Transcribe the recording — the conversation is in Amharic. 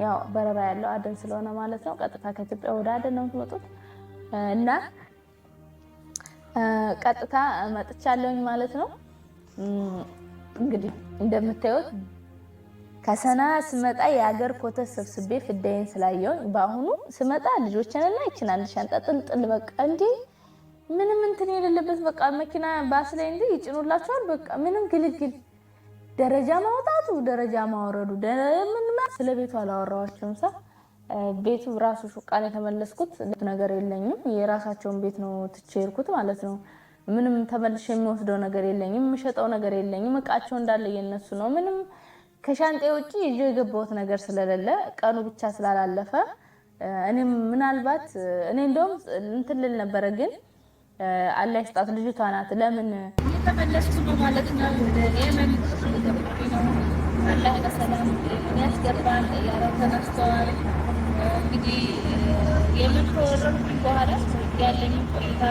ያው በረራ ያለው አደን ስለሆነ ማለት ነው። ቀጥታ ከኢትዮጵያ ወደ አደን ነው የምትመጡት እና ቀጥታ መጥቻለሁኝ ማለት ነው። እንግዲህ እንደምታዩት ከሰና ስመጣ የሀገር ኮተት ሰብስቤ ፍዳዬን ስላየውኝ በአሁኑ ስመጣ ልጆችንና ይችን አንድ ሻንጣ ጥልጥል በቃ እንዲ ምንም እንትን የሌለበት በቃ መኪና ባስ ላይ እንዲ ይጭኑላቸዋል። በቃ ምንም ግልግል ደረጃ ማውጣቱ ደረጃ ማውረዱ ምን ስለ ቤቱ አላወራኋቸውም። ሳ ቤቱ ራሱ ሹቃን የተመለስኩት ነገር የለኝም። የራሳቸውን ቤት ነው ትቼ ሄድኩት ማለት ነው። ምንም ተመልሼ የሚወስደው ነገር የለኝም። የምሸጠው ነገር የለኝም። እቃቸው እንዳለ የነሱ ነው። ምንም ከሻንጤ ውጭ ይዤ የገባሁት ነገር ስለሌለ ቀኑ ብቻ ስላላለፈ እኔም ምናልባት እኔ እንደውም እንትን ልል ነበረ፣ ግን አላህ ይስጣት ልጅቷ ናት። ለምን እየተመለስኩ ነው ማለት ነው። ወደ የመን ነው። አላህ በሰላም ያስገባን። ጠያራው ተነስተዋል። እንግዲህ የመን ከወረድኩኝ በኋላ ያለኝን ቆይታ